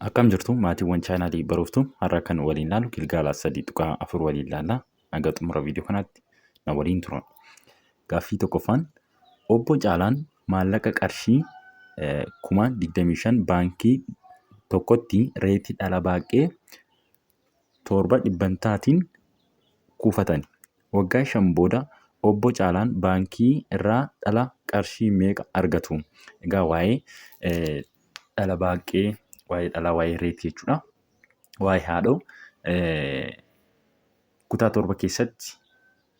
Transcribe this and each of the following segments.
Akkam jirtu maatiiwwan chaanaalii Baruuftuu? Har'a kan waliin ilaallu gilgaala 3.4 waliin ilaalla. Hanga xumura viidiyoo kanaatti na waliin tura. Gaaffii tokkoffaan, Obbo Caalaan maallaqa qarshii 25,000 baankii tokkotti reetii dhala baaqee 7 dhibbantaatiin kuufatani. Waggaa 5 booda Obbo Caalaan baankii irraa dhala qarshii meeqa argatu? Egaa waa'ee dhala baaqee, waa'ee dhalaa, waa'ee reetii jechuudha. Waa'ee haadhoo kutaa 7 keessatti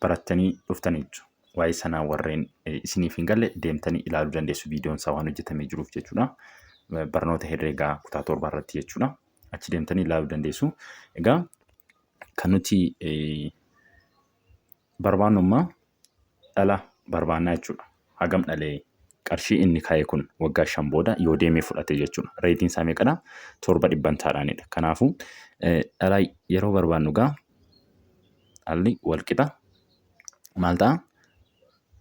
barattanii dhuftaniitu. Waa'ee sanaa warreen isiniif hin galle deemtanii ilaaluu dandeessu, viidiyoon isaa waan hojjetamee jiruuf jechuudha. Barnoota herreegaa kutaa 7 irratti jechuudha. Achi deemtanii ilaaluu dandeessu. Egaa kan nuti barbaannu ammaa dhala barbaannaa jechuudha. Hagam dhalee qarshii inni kaa'e kun waggaa 5 booda yoo deemee fudhate jechuudha. Reetiin isaa meeqadha? 7 dhibbantaadhaanidha. Kanaafuu dhala yeroo barbaannu gaa dhalli walqixa maal ta'a?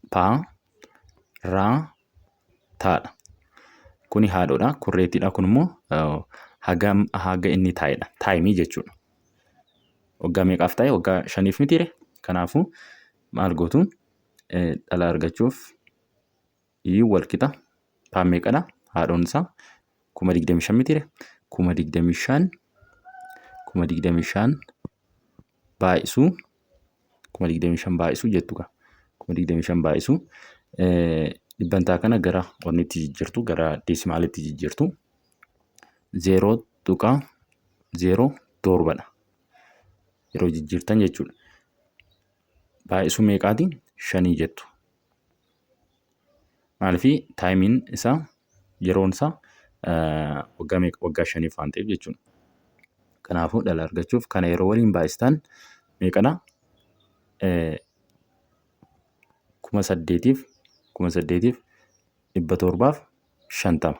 Paa raa taadha. Kuni haadhoodha. Kun reetiidha. Kun immoo hagam haga inni taa'edha. Taayimii jechuudha. Waggaa meeqaaf taa'e? Waggaa 5f mitiire? Kanaafuu maal gootu? Dhala argachuuf i walqixa paan meeqadha? Haadhoon isaa 25,000 mitiire? 25,000, 25,000 baay'isuu, 25,000 baay'isuu jettu gaa. 25,000 baay'isuu dhibbantaa kana gara wannitti jijjiirtu, gara deesimaalitti jijjiirtu, 0.07 dha. Yeroo jijjiirtan jechuudha. Baay'isuu meeqaati? Shanii jettu. Maaliif? Taayimiin isaa, yeroon isaa waggaa meeqa? Waggaa 5f waan ta'eef jechuudha. Kanaafuu dhala argachuuf kana yeroo waliin baay'istan meeqadha? 8,750.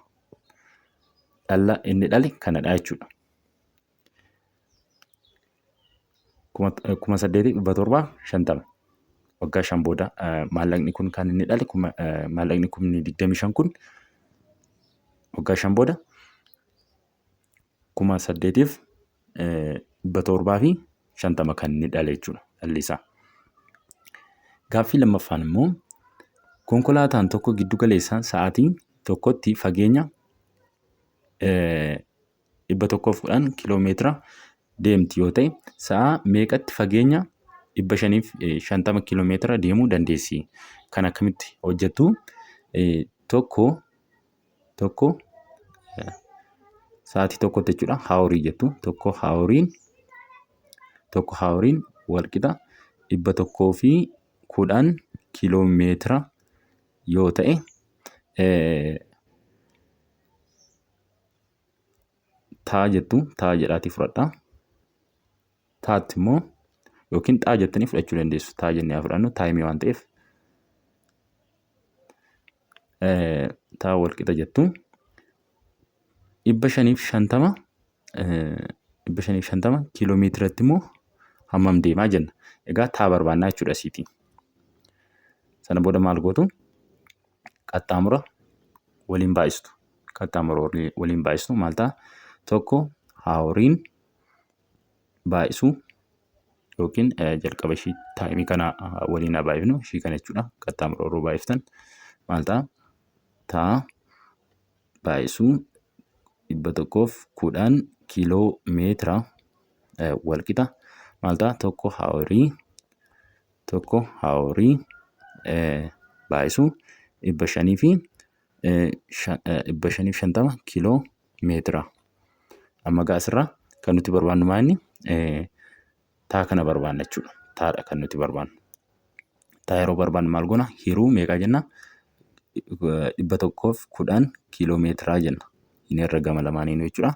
Dhala inni dhale kanadha jechuudha. 8,750 waggaa 5 booda maallaqni kun kan inni dhale, maallaqni 25,000 kun waggaa 5 booda 8,750 kan inni dhale jechuudha dhalli isaa. Gaaffii lammaffaan immoo, konkolaataan tokko giddu galeessaan sa'aatii tokkotti fageenya 110 kiiloomeetira deemti yoo ta'e, sa'a meeqatti fageenya 550 kiiloomeetira deemuu dandeessi? Kan akkamitti hojjettu? Tokko tokko sa'aatii tokkotti jechuudha. Haaworii jettu. Tokko haaworiin, tokko haaworiin walqixa 110 kiiloomeetira yoo ta'e, taa jettu, taa jedhaatii fudhadha. Taatti immoo yookiin xaa jettanii fudhachuu dandeessu. Taa jennee haa fudhannu, taayimii waan ta'eef. Taa walqixa jettu 550, 550 kiiloomeetiratti immoo hammam deemaa jenna. Egaa taa barbaannaa jechuudha asiitii. Sana booda maal gootu? Qaxxaamura waliin baay'istu. Qaxxaamura waliin baay'istu maal ta'a? Tokko haaworiin baay'isuu yookiin jalqaba ishii taayimii kana waliin haa baay'ifnu, ishii kana jechuudha. Qaxxaamura yeroo baay'iftan maal ta'a? Taa baay'isuu 110 kiiloo meetira walqixa maal ta'a? Tokko haaworii, tokko haaworii baay'isuu 500 fi 550 kiiloo meetira. Amma egaa asirraa kan nuti barbaannu maal inni? Taa kana barbaanna jechuudha. Taadha kan nuti barbaannu. Taa yeroo barbaannu maal goona? Hiruu meeqaa jenna? 110 kiiloo meetiraa jenna. Inni irra gama lamaaniinuu jechuudha.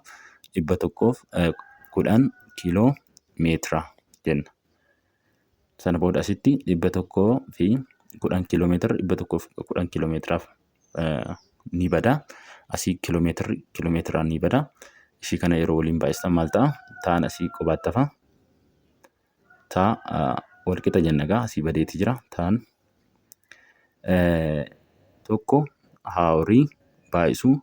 110 kiiloo meetiraa jenna. Sana booda asitti 110 kiiloo meetira 110 kiiloo meetiraaf ni bada. Asii kiiloo meetirri kiiloo meetiraan ni bada. Ishii kana yeroo waliin baay'istan maal ta'a? Ta'an asii qobaatti hafa. Taa walqixa jenna egaa asii badeeti jira. Ta'an tokko haaworii baay'isuu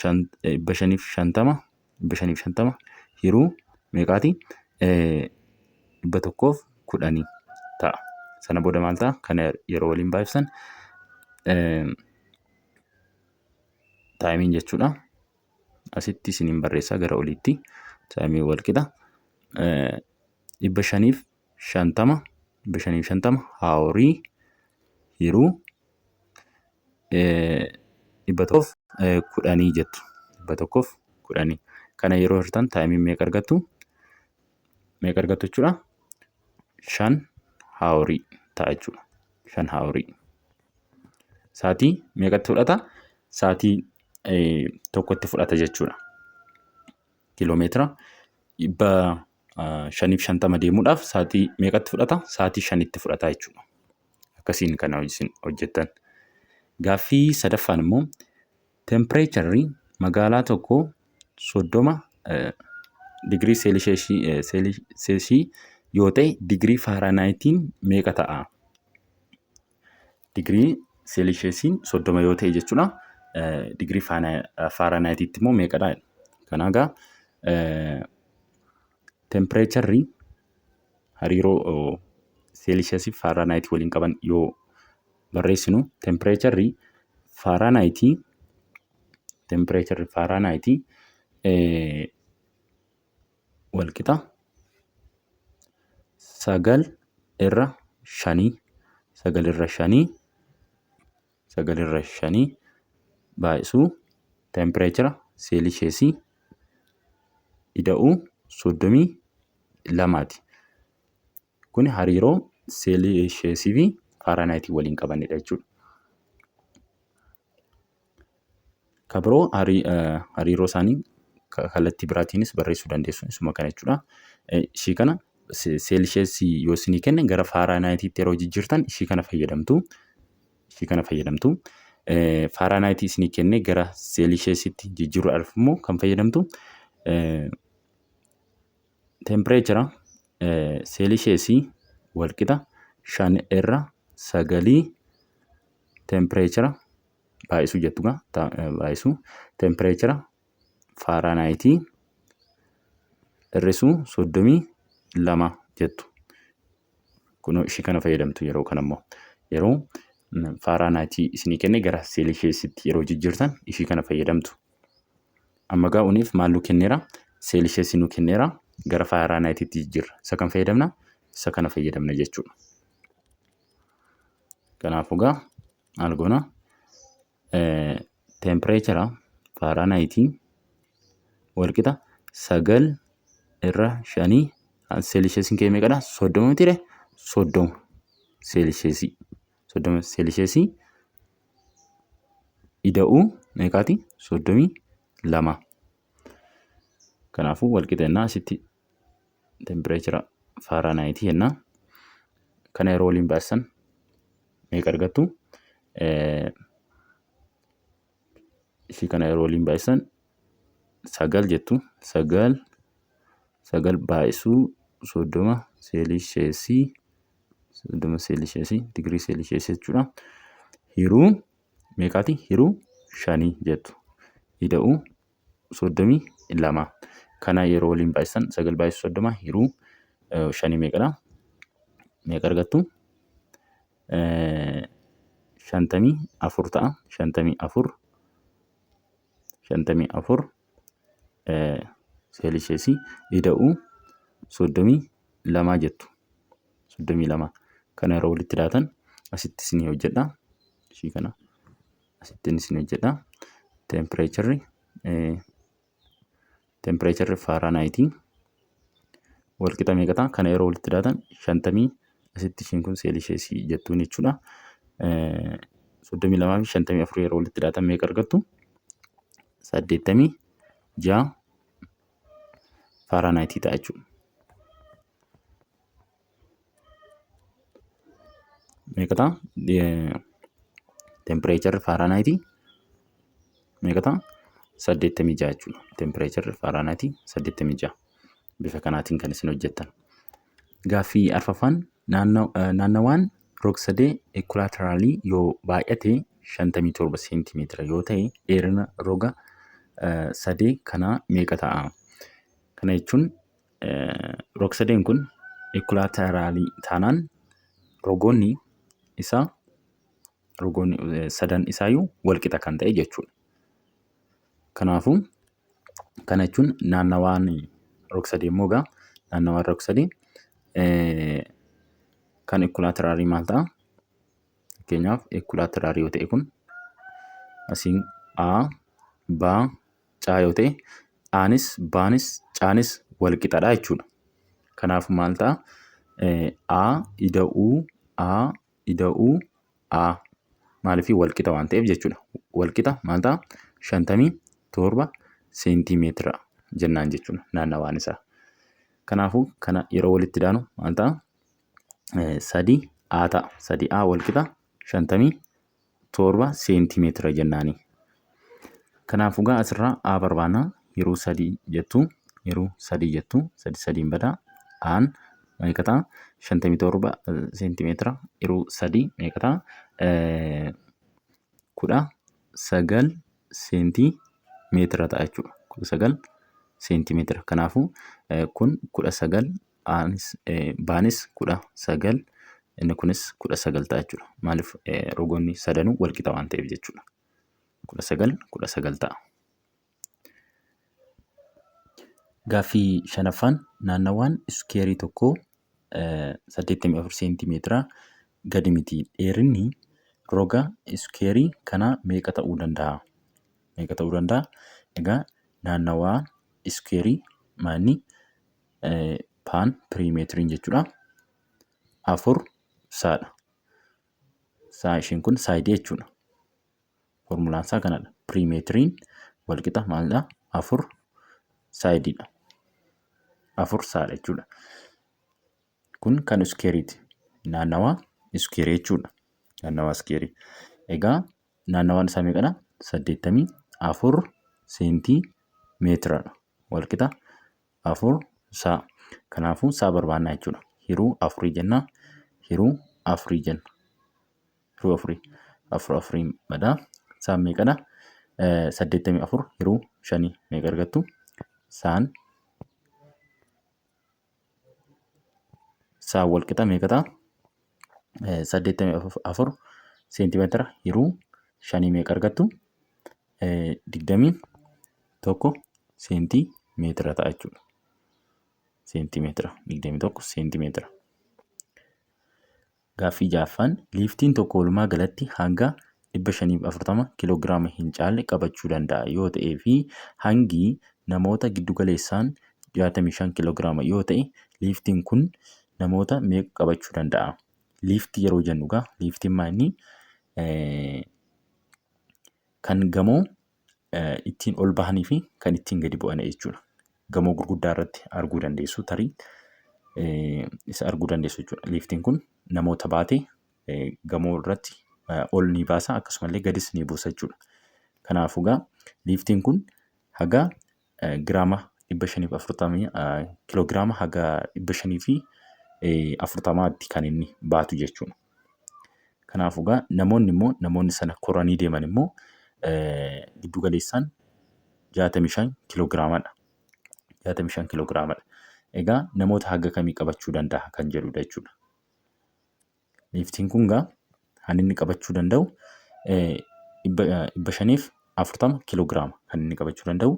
550 550 hiruu meeqaati? 110 ta'a. Sana booda maal ta'a? Kana yeroo waliin baay'isan timeiin jechuudha. Asitti isiniin barreessaa gara oliitti timeii wal qixa 550, 550 hourii hiruu 110 jettu. 110. Kana yeroo hirtan timeiin meeqa argattu? Meeqa argattu jechuudha? 5 hourii ta'a jechuudha. 5 hourii. Saatii meeqatti fudhata? Saatii tokkotti fudhata jechuudha. Kiiloomeetira 550 deemuudhaaf saatii meeqatti fudhata? Saatii 5tti fudhata jechuudha. Akkasiin kana isin hojjettan. Gaaffii sadaffaan immoo temperatureri magaalaa tokkoo 30 digirii seelisheesii yoo ta'e, digirii Fahrenheitiin meeqa ta'a? Digirii seelisheesiin 30 yoo ta'e jechuudha. Digirii Fahrenheitiitti immoo meeqadha? Kanaa egaa temperatureri hariiroo seelisheesii fi Fahrenheitii waliin qaban yoo barreessinu, temperatureri Fahrenheitii walqixa 9/5, 9/5, 9/5 baay'isuu temperature seelisheesii ida'uu 32ti. Kun hariiroo seelisheesii fi Fahrenheitii waliin qabanidha jechuudha. Kan biroo hariiroo isaanii kallattii biraatiinis barreessuu dandeessu. Isuma kana jechuudha. Ishii kana seelisheesii yoo isinii kenne gara Fahrenheitiitti yeroo jijjiirtan ishii kana fayyadamtu. Ishii kana fayyadamtu. Fahrenheitii isinii kenne gara seelisheesiitti jijjiiruudhaaf immoo kan fayyadamtu temperature seelisheesii walqixa 5/9 temperature baay'isuu jettu gaa, baay'isuu temperature Fahrenheitii hir'isuu 32 jettu. Kunoo ishii kana fayyadamtu. Yeroo kana immoo yeroo Fahrenheitii isinii kenne gara seelisheesitti yeroo jijjiirtan ishii kana fayyadamtu. Amma gaa uniif maal nu kenneera? Seelisheesii nu kenneera. Gara Fahrenheitiitti jijjiirra. Isa kan fayyadamna? Isa kana fayyadamna jechuudha. Kanaafuu gaa maal goona? Temperature Fahrenheitii walqixa 9/5, seelisheesiin kee meeqadha? 30 mitiire? 30 seelisheesii. 30 seelisheesii ida'uu meeqaati? 32. Kanaafuu walqixa jennaa, asitti temperature Fahrenheitii jennaa. Kana yeroo waliin baasisan meeqa argattu? Ishii kana yeroo waliin baasisan sagal jettu. Sagal, sagal baay'isuu 30 seelisheesii, 30 seelisheesii, digirii seelisheesii jechuudha. Hiruu meeqaati? Hiruu shanii jettu. Ida'uu 32. Kana yeroo waliin baay'isan, sagal baay'isuu 30 hiruu shanii meeqadha? Meeqa argattu? 54 ta'a. 54, 54 seelisheesii ida'uu 32 jettu. 32. Kana yeroo walitti daatan asitti isinii hojjedha. Ishii kana asitti isinii hojjedha. Temperatureri Fahrenheitii walqixa meeqa ta'a? Kana yeroo walitti daatan 50, asitti ishiin kun seelisheesii jettuun jechuudha. 32 fi 54 yeroo walitti daatan meeqa argattu? 86 Fahrenheitii ta'a jechuudha. Meeqa ta'a? Temperatureri Fahrenheitii meeqa ta'a? 86 jechuudha. Temperatureri Fahrenheitii 86. Bifa kanaatiin kan isin hojjettan. Gaaffii arfaffaan, naannawaan rog-sadee equilateralii yoo baay'ate 57 seentimeetira yoo ta'e, dheerina roga Sadee kanaa meeqa ta'a? Kana jechuun rog-sadeen kun equulateraalii taanaan rogoonni isaa rogoonni sadan isaayyuu walqixa kan ta'e jechuudha. Kanaafuu kana jechuun naannawaan rog-sadee immoo egaa naannawaan rog-sadee kan equulateraalii maal ta'a? Fakkeenyaaf equulateraalii yoo ta'e kun asiin A, B, C yoo ta'e Anis B'nis C'nis walqixadha jechuudha. Kanaafuu maal ta'a? A ida'uu A ida'uu A maaliif walqixa waan ta'eef jechuudha. Walqixa maal ta'a? 57 seentiimeetira jennaan jechuudha naannawaan isaa. Kanaafuu kana yeroo walitti daanu maal ta'a? 3 A ta'a. 3 A walqixa 57 seentiimeetira jennaani. Kanaafuu gaa asirraa A barbaanna. Yeroo sadii jettu, yeroo sadii jettu, sadi sadiin badaa. Aan meeqa ta'a? 57 seentiimeetira yeroo sadii meeqa ta'a? 19 seentiimeetira ta'a jechuudha. 19 seentiimeetira. Kanaafuu kun 19, Aanis baanis 19, inni kunis 19 ta'a jechuudha. Maaliif? Rogoonni sadanuu walqixa waan ta'eef jechuudha. 19 19 ta'a. Gaaffii shanaffaan naannawaan iskeerii tokkoo 84 seentiimeetira gadi miti. Dheerinni roga iskeerii kanaa meeqa ta'uu danda'a? Meeqa ta'uu danda'a? Egaa naannawaa iskeerii maanni paan piriimeetiriin jechuudha. Afur saadha. Saa ishiin kun saayidii jechuudha. Formulaan isaa kanadha. Piriimeetiriin walqixa maalidha? Afur saayidiidha. Afur saadha jechuudha. Kun kan iskeeriiti. Naannawaa iskeerii jechuudha. Naannawaa iskeerii. Egaa naannawaan isaa meeqadha? 84 seentii meetiradha. Walqixa afur saa. Kanaafuu saa barbaannaa jechuudha. Hiruu afurii jenna. Hiruu afurii jenna. Hiruu afurii. Afur afuriin badaa. Saan meeqadha? 84 hiruu shanii meeqa argattu? Saan saan wal qixa meeqa ta'a? 84 seentimeetira hiruu shanii meeqa argattu? 21 seentimeetira ta'a jechuudha. Seentimeetira 21 seentimeetira. Gaaffii ja'affaan liiftiin tokko walumaa galatti hanga 540 kiiloogiraama hin caalle qabachuu danda'a yoo ta'ee fi hangi namoota giddugaleessaan 65 kiiloogiraama yoo ta'e liiftiin kun namoota meeqa qabachuu danda'a? Liiftii yeroo jennu egaa liiftiin maa inni kan gamoo ittiin ol bahanii fi kan ittiin gadi bu'an jechuudha. Gamoo gurguddaa irratti arguu dandeessu, tarii isa arguu dandeessu jechuudha. Liiftiin kun namoota baatee gamoo irratti ol ni baasa, akkasumallee gadis ni buusa jechuudha. Kanaafuu egaa liiftiin kun haga giraama 540, kiiloogiraama haga 540tti kan inni baatu jechuudha. Kanaafuu egaa namoonni immoo namoonni sana koranii deeman immoo giddu galeessaan 65 kiiloogiraamadha. 65 kiiloogiraamadha. Egaa namoota haga kamii qabachuu danda'a kan jedhudha jechuudha. Liiftiin kun egaa kan inni qabachuu danda'u 540 kiiloogiraama kan inni qabachuu danda'u.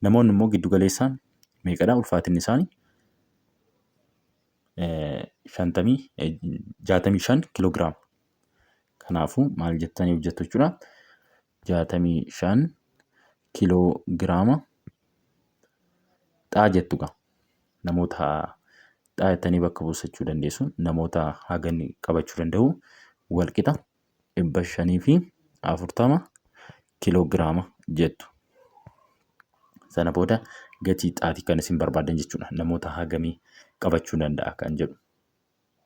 Namoonni immoo giddu galeessaan meeqadha ulfaatinni isaanii? 65 kiiloogiraama. Kanaafuu maal jettanii hojjettu jechuudha? 65 kiiloogiraama xaa jettu gaa. Namoota xaa jettanii bakka buusachuu dandeessu. Namoota hagan qabachuu danda'u walqixa 540 kiiloogiraama jettu. Sana booda gatii xaatii kan isin barbaadan jechuudha. Namoota hagamii qabachuu danda'a kan jedhu.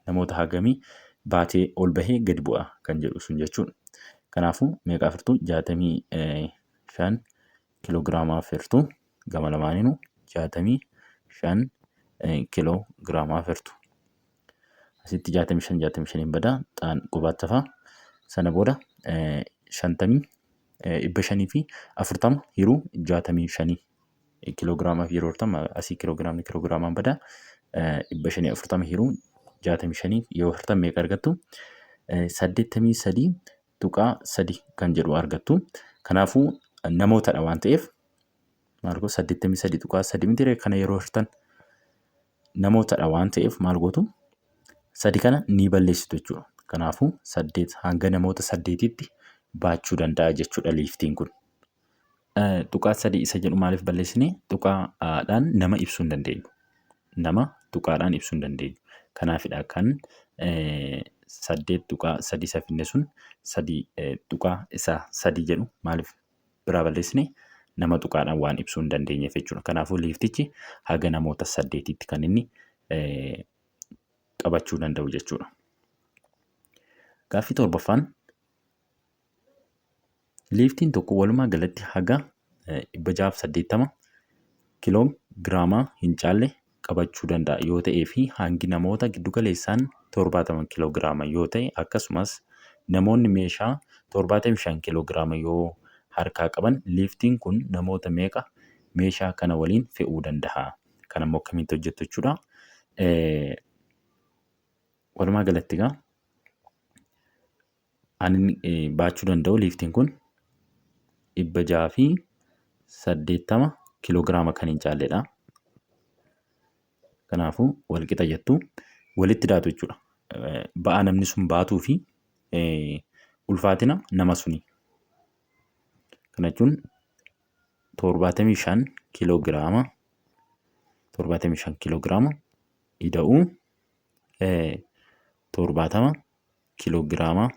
Namoota hagamii baatee ol bahee gadi bu'a kan jedhu sun jechuudha. Kanaafuu meeqa afirtuu? 65 kiiloogiraama afirtuu, gama lamaaniinuu 65 kiiloogiraama afirtu. Asitti 65 65 hin badaa, xaan qubaatti hafa. Sana booda 540 hiruu 65 kiiloogiraamaaf yeroo hirtan asii kiiloogiraamni kiiloogiraamaan bada, 540 hiruu 65 yoo hirtan meeqa argattu? 83.3 kan jedhu argattu. Kanaafuu namootadha waan ta'eef maal gootu? 83.3 miti? Kana yeroo hirtan namootadha waan ta'eef maal gootu? Sadi kana ni balleessitu jechuudha. Kanaafuu saddeet hanga namoota saddeetitti baachuu danda'a jechuudha liiftiin kun. Tuqaa sadii isa jedhu maaliif balleessine? Tuqaadhaan nama ibsuu hin dandeenyu. Nama tuqaadhaan ibsuu hin dandeenyu. Kanaafidha kan 8.3 isa finne sun sadii tuqaa isa sadii jedhu maaliif biraa balleessine? Nama tuqaadhaan waan ibsuu hin dandeenyeef jechuudha. Kanaafuu liiftichi haga namoota saddeetitti kan inni qabachuu danda'u jechuudha. Gaaffii torbaffaan, liiftiin tokko walumaa galatti haga 680 kiiloo giraamaa hin caalle qabachuu danda'a yoo ta'ee fi hangi namoota giddugaleessaan 70 kiiloo giraama yoo ta'e, akkasumas namoonni meeshaa 75 kiiloo giraama yoo harkaa qaban, liiftiin kun namoota meeqa meeshaa kana waliin fe'uu danda'a? Kana immoo akkamitti hojjettu jechuudha. Walumaa galatti egaa ani baachuu danda'u liiftiin kun 680 kiiloogiraama kan hin caalledha. Kanaafuu walqixa jettu, walitti daatu jechuudha. Ba'aa namni sun baatuu fi ulfaatina nama sunii. Kana jechuun 75 kiiloogiraama, 75 kiiloogiraama ida'uu 70 kiiloogiraama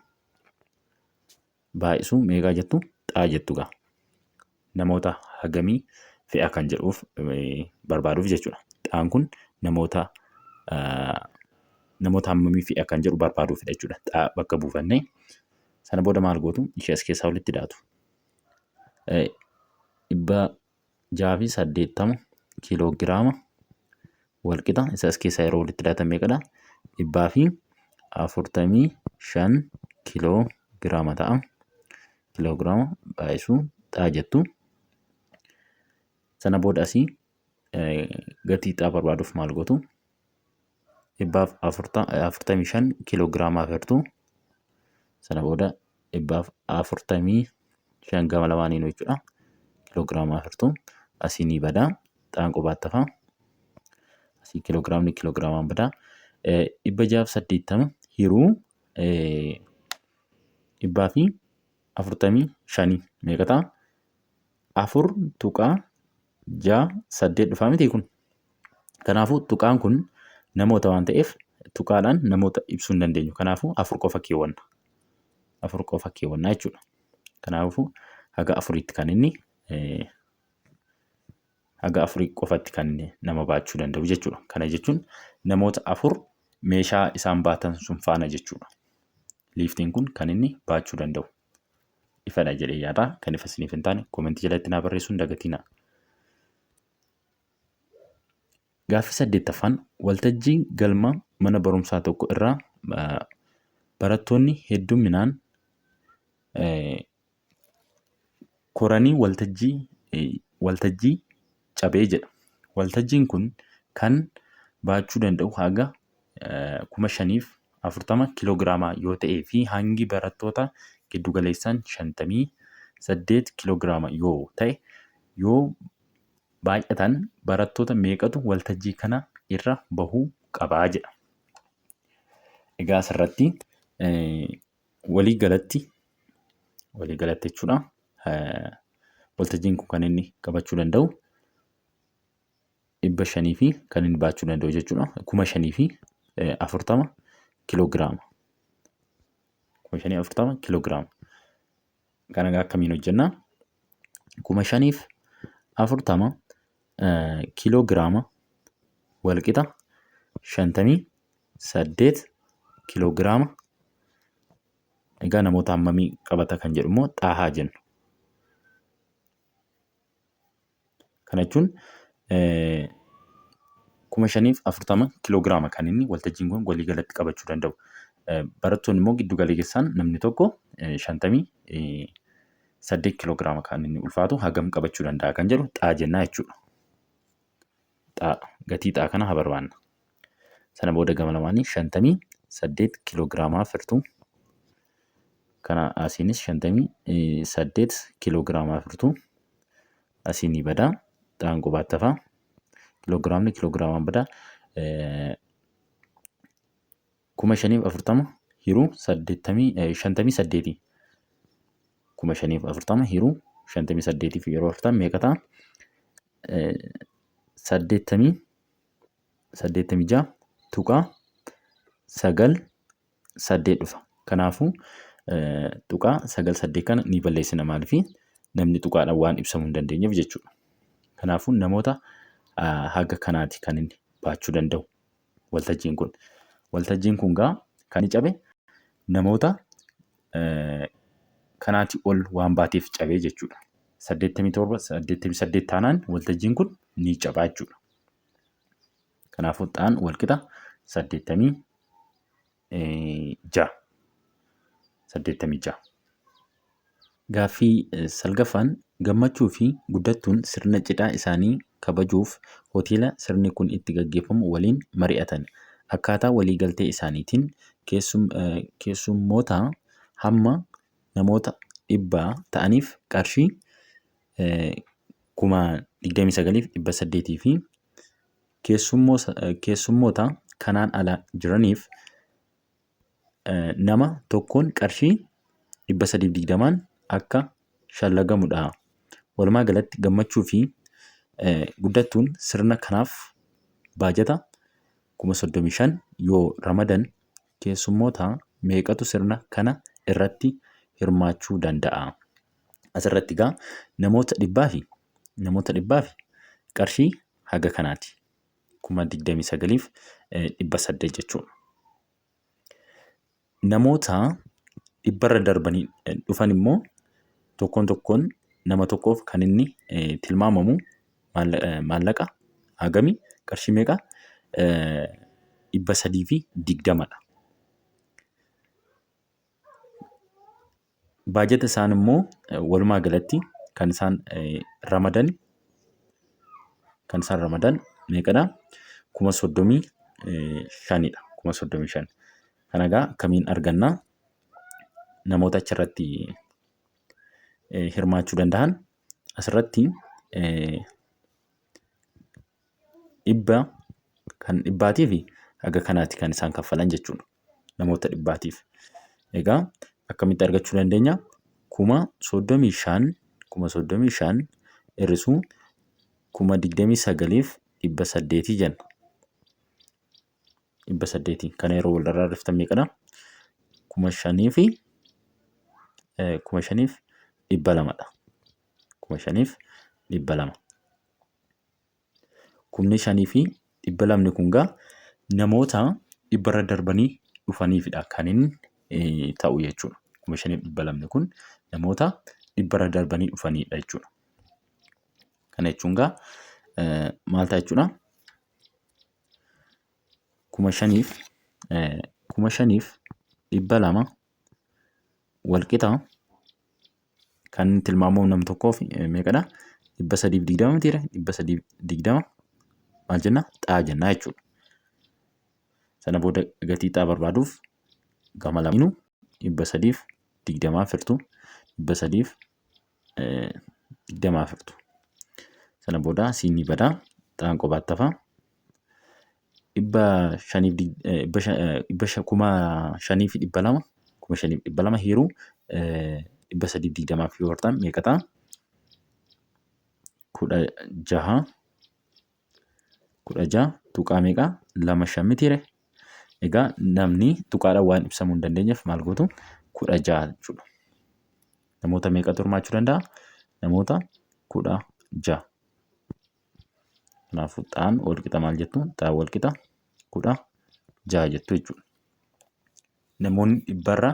baay'isuu meeqaa jettu? Xaa jettu gaa. Namoota hagamii fe'a kan jedhuuf barbaaduuf jechuudha. Xaan kun namoota hammamii fe'a kan jedhu barbaaduufidha jechuudha. Xaa bakka buufannee sana booda maal gootu? Ishee as keessaa walitti daatu. 680 kiiloogiraama walqixa isa as keessaa yeroo walitti daatan meeqadha? 145 kiiloogiraama ta'a. Kiiloogiraama baay'isuu xaa jettu. Sana booda asii gatii xaa barbaaduuf maal gootu? 145 kiiloogiraamaaf hirtu. Sana booda 145 gama lamaaniinuu jechuudha. Kiiloogiraamaaf hirtu. Asii ni bada. Xaan qobaatti hafa. Asii kiiloogiraamni kiiloogiraamaan bada. 680 hiruu 145 meeqa ta'a? 4.68 dhufaa miti kun? Kanaafuu tuqaan kun namoota waan ta'eef tuqaadhaan namoota ibsuu hin dandeenyu. Kanaafuu afur qofa keewwanna. Afur qofa keewwanna jechuudha. Kanaafuu haga afuriitti kan inni, haga afurii qofatti kan inni nama baachuu danda'u jechuudha. Kana jechuun namoota afur meeshaa isaan baatan sun faana jechuudha. Liiftiin kun kan inni baachuu danda'u. Ifadha jedhee yaada. Kan ifa isiniif hin taane koomentii jalatti naa barreessuu hin dagatinaa. Gaaffii saddeettaffaan, waltajjii galma mana barumsaa tokko irraa barattoonni hedduminaan koranii waltajjii cabee jedha. Waltajjiin kun kan baachuu danda'u haga 5040 kiiloogiraamaa yoo ta'ee fi hangi barattoota giddugaleessaan 58 kiiloogiraama yoo ta'e, yoo baay'atan barattoota meeqatu waltajjii kana irra bahuu qabaa jedha. Egaa asirratti walii galatti, walii galatti jechuudha. Waltajjiin kun kan inni qabachuu danda'u 500 fi kan inni baachuu danda'u jechuudha. 5040 kiiloogiraama. 5040 kiiloogiraama. Kana egaa akkamiin hojjennaa? 5040 kiiloogiraama walqixa 58 kiiloogiraama. Egaa namoota hammamii qabata kan jedhu immoo xaahaa jennu. Kana jechuun 5040 kiiloogiraama kan inni waltajjiin kun walii galatti qabachuu danda'u. Barattoonni immoo giddu galeessaan namni tokko shantamii 8 kiiloogiraama kan inni ulfaatu hagam qabachuu danda'a kan jedhu xaa jennaa jechuudha. Xaa gatii xaa kana haa barbaanna. Sana booda gama lamaanii 58 kiiloogiraamaaf hirtuu. Kana asiinis 58 kiiloogiraamaaf hirtuu. Asiin ni bada. Xaan qubaatti hafa. Kiiloogiraamni kiiloogiraamaan bada. 5040 hiruu 58. 5040 hiruu 58 yeroo afurtan meeqa ta'a? 80 86.98 dhufa. Kanaafuu tuqaa 98 kana ni balleessina maaliif namni tuqaadhaan waan ibsamuu hin dandeenyeef jechuudha. Kanaafuu namoota haga kanaati kan inni baachuu danda'u waltajjiin kun. Waltajjiin kun gaa kan inni cabe namoota kanaatii ol waan baateef cabee jechuudha. 87 88 taanaan waltajjiin kun ni cabaa jechuudha. Kanaafuu xaan walqixa 86. 86. Gaaffii salgaffaan Gammachuu fi Guddattuun sirna cidhaa isaanii kabajuuf hoteela sirni kun itti gaggeeffamu waliin mari'atan. Akkaataa walii galtee isaaniitiin keessummoota hamma namoota dhibbaa ta'aniif qarshii 29,800 fi keessummoota kanaan ala jiraniif nama tokkoon qarshii 320n akka shallagamudha. Walumaa galatti Gammachuu fi Guddattuun sirna kanaaf baajata 35,000 yoo ramadan keessummoota meeqatu sirna kana irratti hirmaachuu danda'a? Asirratti egaa namoota dhibbaa fi namoota dhibbaa fi qarshii haga kanaati. 29,800 jechuudha. Namoota dhibbarra darbanii dhufan immoo tokkoon tokkoon nama tokkoof kan inni tilmaamamu maallaqa hagami qarshii meeqa 320dha. Baajata isaan immoo walumaa galatti kan isaan ramadan kan isaan ramadan meeqadha? 35,000dha. 35,000. Kana egaa akkamiin arganna? Namoota achirratti hirmaachuu danda'an asirratti dhibba kan dhibbaatii fi haga kanaati kan isaan kaffalan jechuudha. Namoota dhibbaatiif. Egaa akkamitti argachuu dandeenya? 35,000 35,000 hir'isuu 29,800 jenna. 800 kana yeroo wal irraa hir'iftan meeqadha? Kuma shanii fi 5,200dha. 5,200. 5,200 kun gaa namoota dhibbarra darbanii dhufaniifidha kan inni ta'u jechuudha. 5,200 kun namoota dhibbarra darbanii dhufanidha jechuudha. Kana jechuun gaa maal ta'a jechuudha? 5,000 5,200 walqixa kan tilmaamamu nam tokkoof meeqadha? 320 mitiire? 320 maal jenna? Xaa jenna jechuudha. Sana booda gatii xaa barbaaduuf gama lamaanuu 320 firtu 320 firtu. Sana booda siin ni bada xaan qobaatti hafa. Dhibba shaniif dhibba 5,200 5,200 hiruu 320f yoo hirtan meeqa ta'a? 16 16 tuqaa meeqa? 2 5 mitiire? Egaa namni tuqaadhaan waan ibsamuu hin dandeenyeef maal gootu? 16 jechuudha. Namoota meeqatu hirmaachuu danda'a? Namoota 16. Kanaafuu xaan walqixa maal jettu? Xaan walqixa 16 jettu jechuudha. Namoonni dhibbarra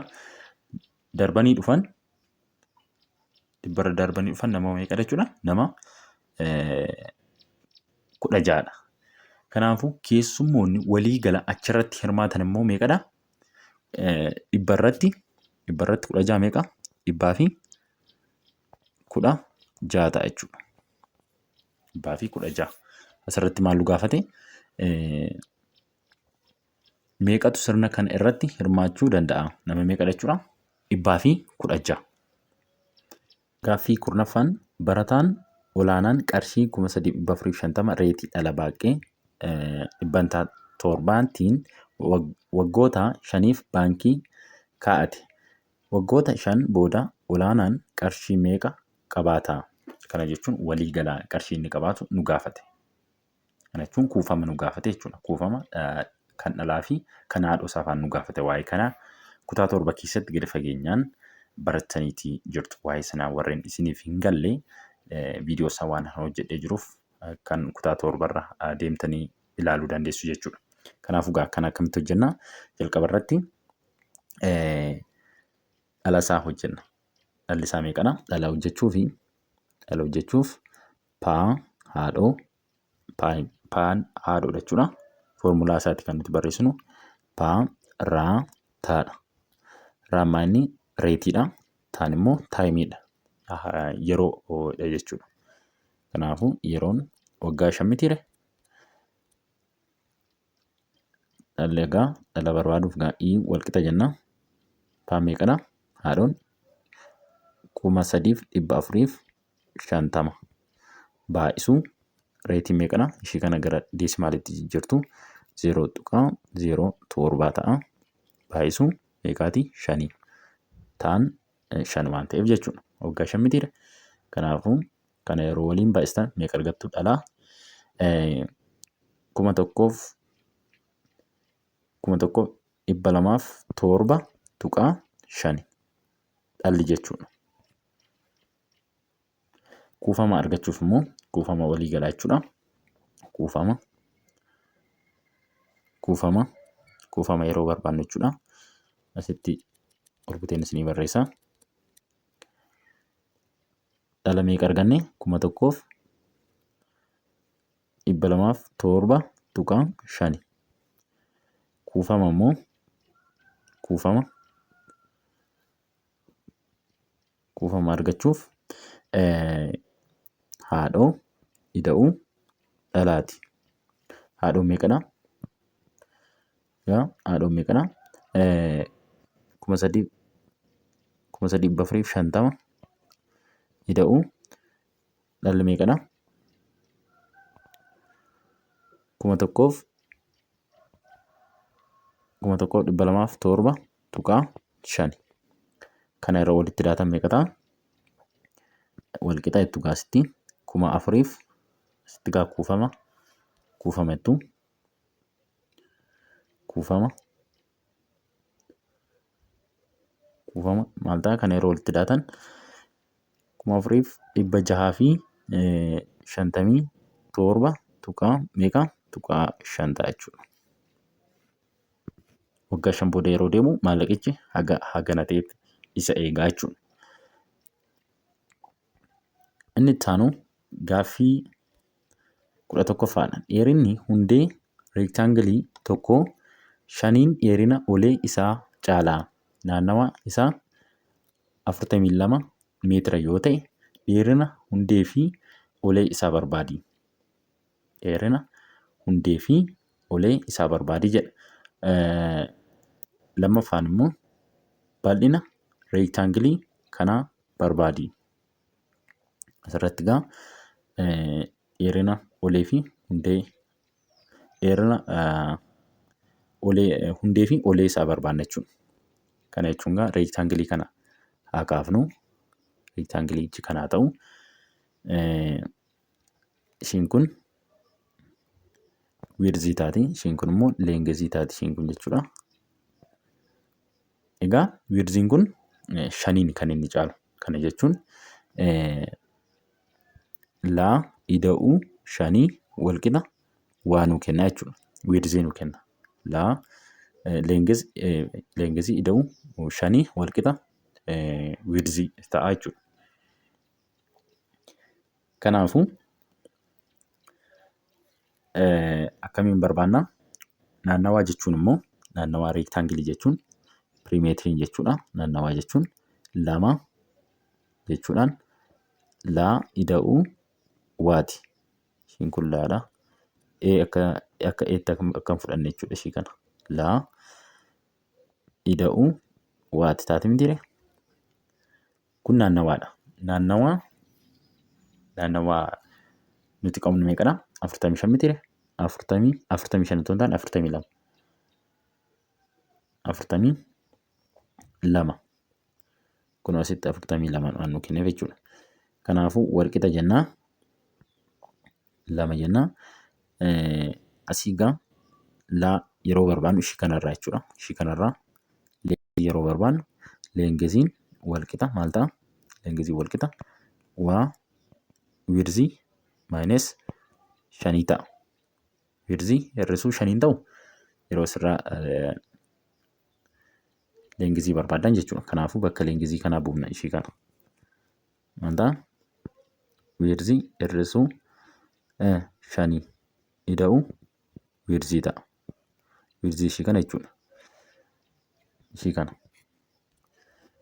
darbanii dhufan dhibbarra darbanii dhufan nama meeqadha jechuudha? Nama 16dha. Kanaafuu keessummoonni walii gala achirratti hirmaatan immoo meeqadha? Dhibbarratti 16 meeqa? Dhibbaa fi 16 ta'a jechuudha. 116. Asirratti maal nu gaafate? Meeqatu sirna kana irratti hirmaachuu danda'a? Nama meeqadha jechuudha? 116. Gaaffii 10ffaan barataan olaanaan qarshii 3450 reetii dhala baaqqee dhibbantaa torbaatiin waggoota shaniif baankii kaa'ate. Waggoota shan booda olaanaan qarshii meeqa qabaata? Kana jechuun walii galaa qarshii inni qabaatu nu gaafate. Kana jechuun kuufama nu gaafate jechuudha. Kuufama kan dhalaa fi kan haadhoo isaa faana nu gaafate. Waa'ee kanaa kutaa 7 keessatti gadi fageenyaan barattaniitii jirtu. Waa'ee sanaa warreen isiniif hin galle viidiyoo isaa waan hojjedhee jiruuf kan kutaa torbarra deemtanii ilaaluu dandeessu jechuudha. Kanaafuu gaa kana akkamitti hojjenna? Jalqaba irratti dhala isaa hojjenna. Dhalli isaa meeqadha? Dhala hojjechuuf dhala hojjechuuf paa haadhoo paan haadhoodha jechuudha. Foormulaa isaati kan nuti barreessinu paa raa taadha. Raan maa inni reetiidha. Taan immoo taayimiidha. Yeroodha jechuudha. Kanaafuu yeroon waggaa shan mitiire dhalli egaa dhala barbaaduuf gaa i walqixa jenna. Paan meeqadha? Haadhoon 3450 baay'isuu reetiin meeqadha? Ishii kana gara deesimaalitti jijjiirtu 0.07 ta'a. Baay'isuu meeqaati? Shanii. Taan shan waan ta'eef jechuudha. Waggaa shan mitiidha. Kanaafuu kana yeroo waliin baay'istan meeqa argattu dhalaa? Kuma tokkoof 1207.5 dhalli jechuudha. Kuufama argachuuf immoo kuufama walii galaa jechuudha. Kuufama kuufama kuufama yeroo barbaannu jechuudha. Asitti ol buteen isinii barreessa. Dhala meeqa arganne? 1207.5. Kuufama immoo kuufama kuufama argachuuf haadhoo ida'uu dhalaati. Haadhoon meeqadha? Haadhoon meeqadha? 3000 3450 ida'uu dhalli meeqadha? 1207.5. Kana yeroo walitti daatan meeqa ta'a? Walqixa jettu gaasitti kuma afuriif asitti gaa kuufama kuufama jettu kuufama kuufama maal ta'a? Kana yeroo walitti daatan 4657 tuqaa meeqa tuqaa shan ta'a jechuudha. Waggaa shan booda yeroo deemu maallaqichi haga hagana ta'etti isa eegaa jechuudha. Inni itti aanu gaaffii 11ffaadha. Dheerinni hundee reektaangilii tokkoo shaniin dheerina olee isaa caala. Naannawa isaa 42 meetira yoo ta'e dheerina hundee fi olee isaa barbaadi. Dheerina hundee fi olee isaa barbaadi jedha. Lammaffaan immoo bal'ina reektaangilii kanaa barbaadi. Asirratti egaa dheerina olee fi hundee dheerina olee hundee fi olee isaa barbaanna jechuudha. Kana jechuun egaa reektaangilii kana haa kaafnu. Reektaangilichi kana haa ta'u. Ishiin kun wiirzii taati. Ishiin kun immoo leengezii taati ishiin kun jechuudha. Egaa wiirziin kun shaniin kan inni caalu. Kana jechuun laa ida'uu shanii walqixa waa nuu kenna jechuudha. Wiirzii nuu kenna. Laa leengezii ida'uu shanii walqixa wiirzii ta'a jechuudha. Kanaafuu akkamiin barbaanna? Naannawaa jechuun immoo naannawaa reektaangilii jechuun piriimeetiriin jechuudha. Naannawaa jechuun lama jechuudhaan Laa ida'uu waati. Ishiin kun laadha. E akka akka eetti akka hin fudhanne jechuudha ishii kana. Laa ida'uu waati taate mitiire? Kun naannawaadha. Naannawaa naannawaa nuti qabnu meeqadha? 45 mitiire? 45 otoo hin taane 42. 42. Kun asitti 42 waan nu kenneef jechuudha. Kanaafuu walqixa jennaa lama jennaa asii gaa laa yeroo barbaannu ishii kanarraa jechuudha. Ishii kanarraa yeroo barbaannu leengeziin walqixa maal ta'a? Leengeziin walqixa waa wiirzii maayinees shanii ta'a. Wiirzii hir'isuu shaniin ta'u yeroo asirraa leengizii barbaadan jechuudha. Kanaafuu bakka leengizii kanaa buufna ishii kana. Maal ta'a? Wiirzii hir'isuu shanii ida'uu wiirzii ta'a. Wiirzii ishii kana jechuudha. Ishii kana.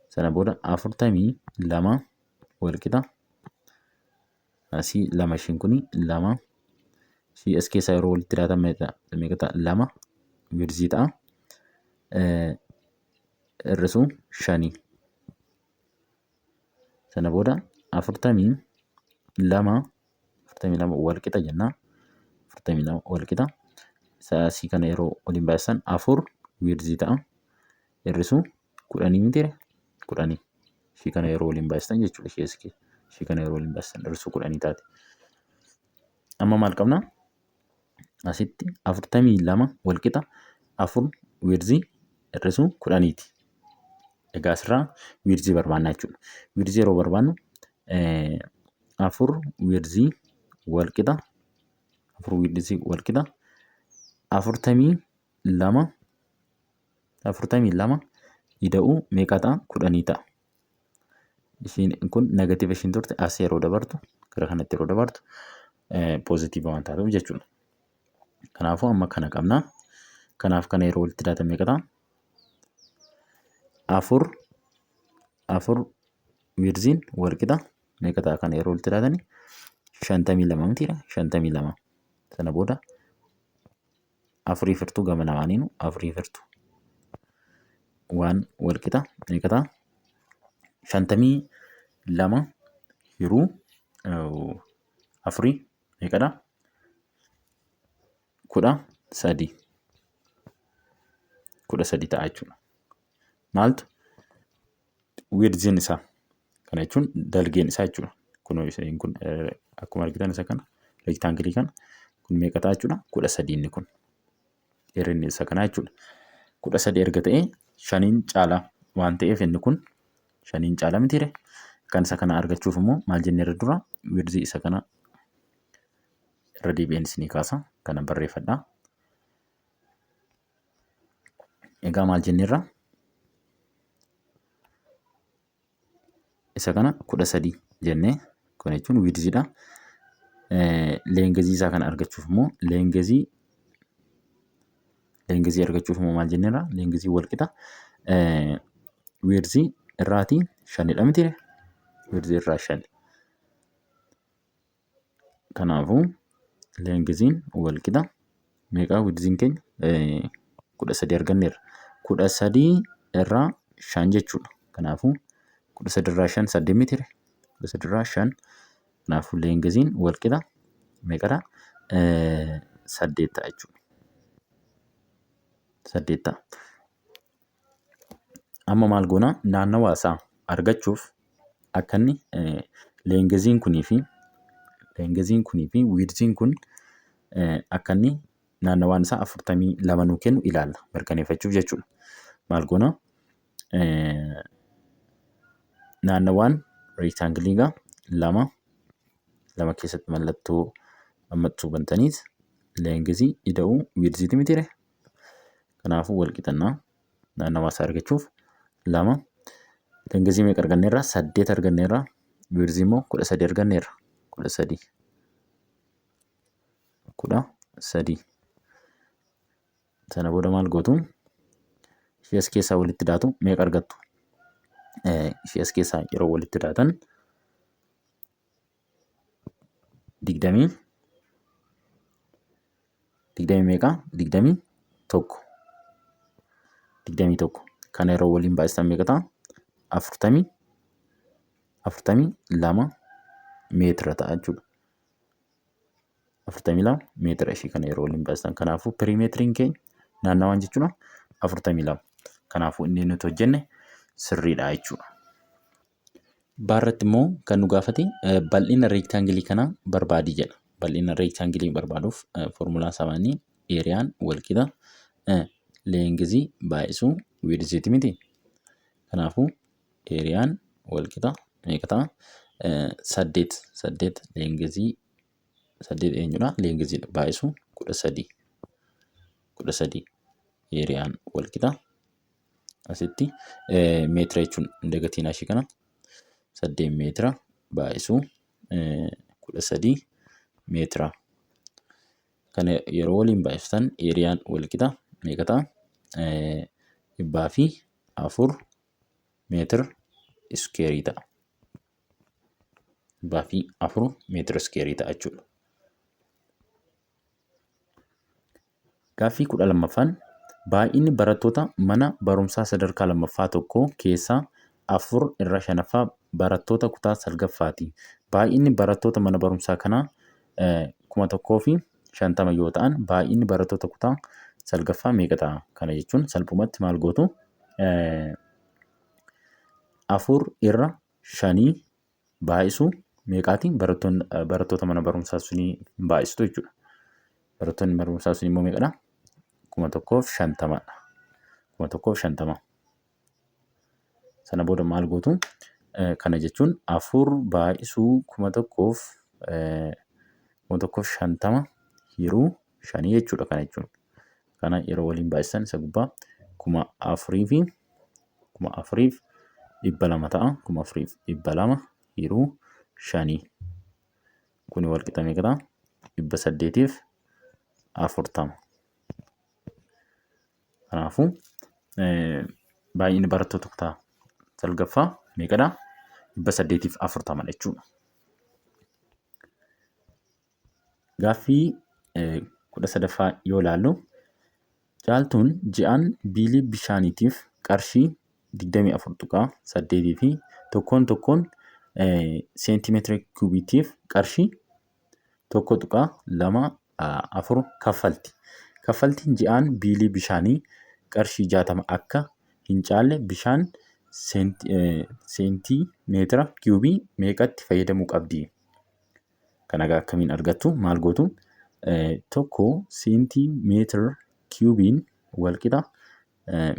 Sana booda 42 walqixa asii lama ishiin kuni lama ishii as keessaa yeroo walitti daatan meeqa ta'a? Lama wiirzii ta'a. Hir'isuu shanii. Sana booda 42 42 wal qixa jenna. 42 wal qixa. Asii kana yeroo waliin baay'isan afur wiirzii ta'a. Hir'isuu kudhanii mitiire? Kudhanii. Ishii kana yeroo waliin baay'istan jechuudha. Ishee asii ishii kana yeroo waliin baay'istan hir'isuu kudhanii taate. Amma maal qabna? Asitti 42 wal qixa afur wiirzii hir'isuu kudhaniiti. Egaa asirraa wiirzii barbaanna jechuudha. Wiirzii yeroo barbaannu afur wiirzii wal qixa afur wiirzii wal qixa 42 42 ida'uu meeqa ta'a? Kudhanii ta'a. Ishiin kun negatiiva ishiin turte as yeroo dabartu gara kanatti yeroo dabartu poozitiiva waan taatuuf jechuudha. Kanaafuu amma kana qabna. Kanaaf kana yeroo walitti daatan meeqa ta'a? Afur afur wiirziin wal qixa meeqa ta'a kana yeroo walitti daatani? 52 mitiidha. 52. Sana booda afurii firtuu gama lamaaniinu afurii firtu waan wal qixa meeqa ta'a? 52 hiruu afurii meeqadha? 13. 13 ta'a jechuudha. Maaltu wiirziin isaa kana jechuun dalgeen isaa jechuudha. Kunoo isheen kun akkuma argitan isa kana reektaangilii kana kun meeqa ta'a jechuudha? 13 inni kun dheerinni isa kanaa jechuudha. 13 erga ta'ee shaniin caala waan ta'eef inni kun shaniin caala mitiire. Kan isa kana argachuuf immoo maal jennee irra dura wiirzii isa kana irra deebi'een isinii kaasa kana barreeffadha. Egaa maal jenneerra? Isa kana 13 jennee kun jechuun wiidziidha. Leengezii isaa kana argachuuf immoo leengezii leengezii argachuuf immoo maal jenneerra? Leengezii wal qixa wiidzii irraatii shanidha mitiire? Wiidzii irraa shani. Kanaafuu leengiziin wal qixa meeqaa wiidziin keenya 13 arganneerra. 13 irraa 5 jechuudha. Kanaafuu 13 irraa 5 8 miti ree? 13 irraa 5 kanaafuu leengiziin wal qixa meeqadha? 8 ta'a jechuudha. 8 ta'a. Amma maal goona naannawa isaa argachuuf akka inni leengeziin kunii fi leengeziin kunii fi wiirziin kun akka inni naannawaan isaa 42 nuu kennu ilaalla mirkaneeffachuuf jechuudha. Maal goona naannawaan reektaangilii egaa lama lama keessatti mallattoo mammaqsuu bantaniit leengezii ida'uu wiirziiti mitiire Kanaafuu wal qixannaa naannawaa isaa argachuuf lama lengezii meeqa arganneerra? Saddeet arganneerra. Wiirzii immoo 13 arganneerra. 13. 13. Sana booda maal gootu? Ishee as keessaa walitti daatu meeqa argattu? Ishee as keessaa yeroo walitti daatan Digdamii digdamii meeqa? 21. 21. Kana yeroo waliin baay'istan meeqa ta'a? 42 meetira ta'a jechuudha. 42 meetira ishii kana yeroo waliin baay'istan. Kanaafuu piriimeetiriin keenya naannawaan jechuudha 42. Kanaafuu inni nuti hojjenne sirriidha jechuudha. Baarratti immoo kan nu gaafate bal'ina reektaangilii kanaa barbaadi jedha. Bal'ina reektaangilii barbaaduuf foormulaan isaa maali? Eeriyaan walqixa leengizii baay'isuu wiidziiti miti. Kanaafuu eeriyaan walqixa meeqa ta'a? 8 8 leengizii 8 eenyudha? Leengiziidha baay'isuu 13 13 eeriyaan walqixa asitti meetira jechuun hin dagatiin ishii kana 8 meetira baay'isuu 13 meetira. Kana yeroo waliin baay'iftan eeriyaan walqixa meeqa ta'a? 104 meetira iskeerii ta'a. 104 meetira iskeerii ta'a jechuudha. Gaaffii 12ffaan baay'inni barattoota mana barumsaa sadarkaa lammaffaa tokko keessaa 4 irra shanaffaa barattoota kutaa salgaffaati. Baay'inni barattoota mana barumsaa kanaa 1050 yoo ta'an baay'inni barattoota kutaa salgaffaa meeqa ta'a? Kana jechuun salphumatti maal gootu? 4 irra shanii baay'isuu meeqaati? Barattoota mana barumsaa sunii baay'istu jechuudha. Barattoonni mana barumsaa sun immoo meeqadha? 1050dha. 1050. Sana booda maal gootu? Kana jechuun afur baay'isuu 1050 hiruu shanii jechuudha kana jechuun. Kana yeroo waliin baay'isan isa gubbaa 4200 ta'a. 4200 hiruu shanii. Kuni wal qixa meeqa ta'a? 840. Kanaafuu baay'inni barattoota kutaa salgaffaa meeqadha? 840 jechuudha. Gaaffii 13ffaa yoo ilaallu Caaltuun ji'aan biilii bishaaniitiif qarshii 24.8 fi tokkoon tokkoon seentimeetira kiubiitiif qarshii 1.24 kaffalti. Kaffaltiin ji'aan biilii bishaanii qarshii 60 akka hin caalle bishaan seentimeetira kiubii meeqatti fayyadamuu qabdi? Kana egaa akkamiin argattu? Maal gootu? Tokko seentii meetir kiubiin wal qixa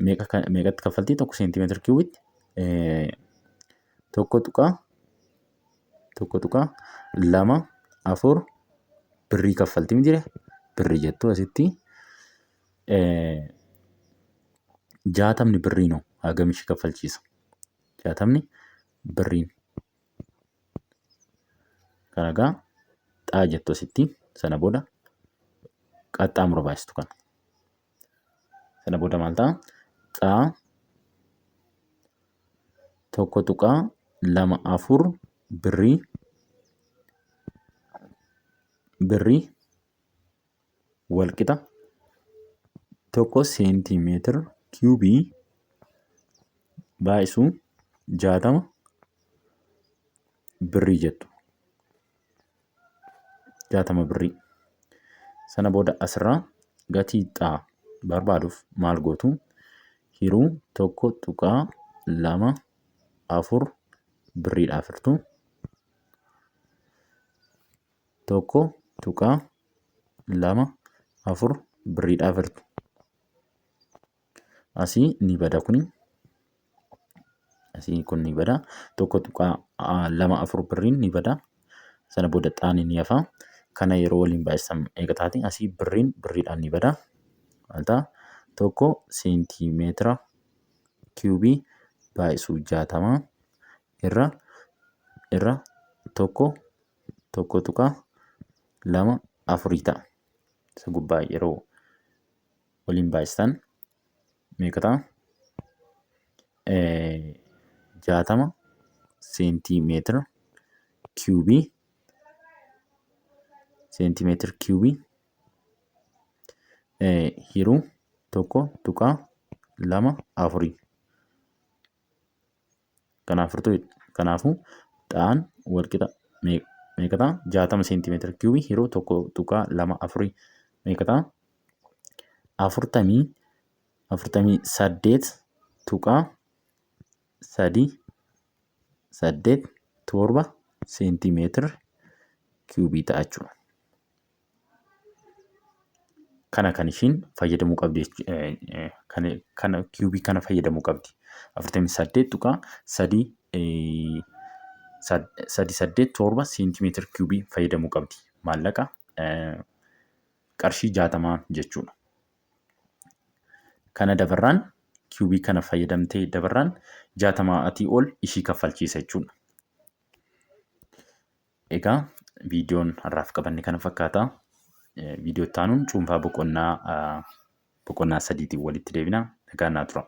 meeqatti kaffaltii? Tokko seentimeetir kiubitti tokko tuqaa tokko tuqaa lama afur birrii kaffalti miti birrii jettu asitti 60 birriinoo hagam ishee kaffalchiisa? 60 birriin. Kana egaa xaa jettu asitti sana booda qaxxaamura baay'istu kana. Sana booda maal ta'a? Xaa 1.24 birrii birrii walqixa 1 seentimeetira kiubii baay'isuu 60 birrii jettu. 60 birrii. Sana booda asirraa gatii xaa barbaaduuf maal gootu? Hiruu 1.24 birriidhaaf hirtu. 1.24 birriidhaaf hirtu. Asii ni bada kuni. Asii kun ni bada. 1.24 birriin ni bada. Sana booda xaani ni hafa. Kana yeroo waliin baay'isan meeqa taati? Asii birriin birriidhaan ni bada. Maal ta'a? 1 seentimeetira kiubii baay'isuu 60 irra irra 1 1.24 ta'a. Isa gubbaa yeroo waliin baay'istan meeqa ta'a? 60 seentimeetira kiubii Seentimeetir kiiwubii hiruu 1.24. Kanaaf kanaafuu xaan walqixa meeqa ta'a? 60 seentimeetira kiiwubii hiruu 1.24 meeqa ta'a? 48.387 seentimeetira kiiwubii ta'a jechuudha. Kana kan ishiin fayyadamuu qabdi, kana kiiwubii kana fayyadamuu qabdi. 48.387 seentimeetira kiiwubii fayyadamuu qabdi. Maallaqa qarshii 60 jechuudha. Kana dabarraan, kiiwubii kana fayyadamtee dabarraan, 60 ol ishii kaffalchiisa jechuudha. Egaa viidiyoon har'aaf qabanne kana fakkaata. Viidiyoo itti aanuun cuunfaa boqonnaa 3tiin walitti deebina. Nagaan naa tura.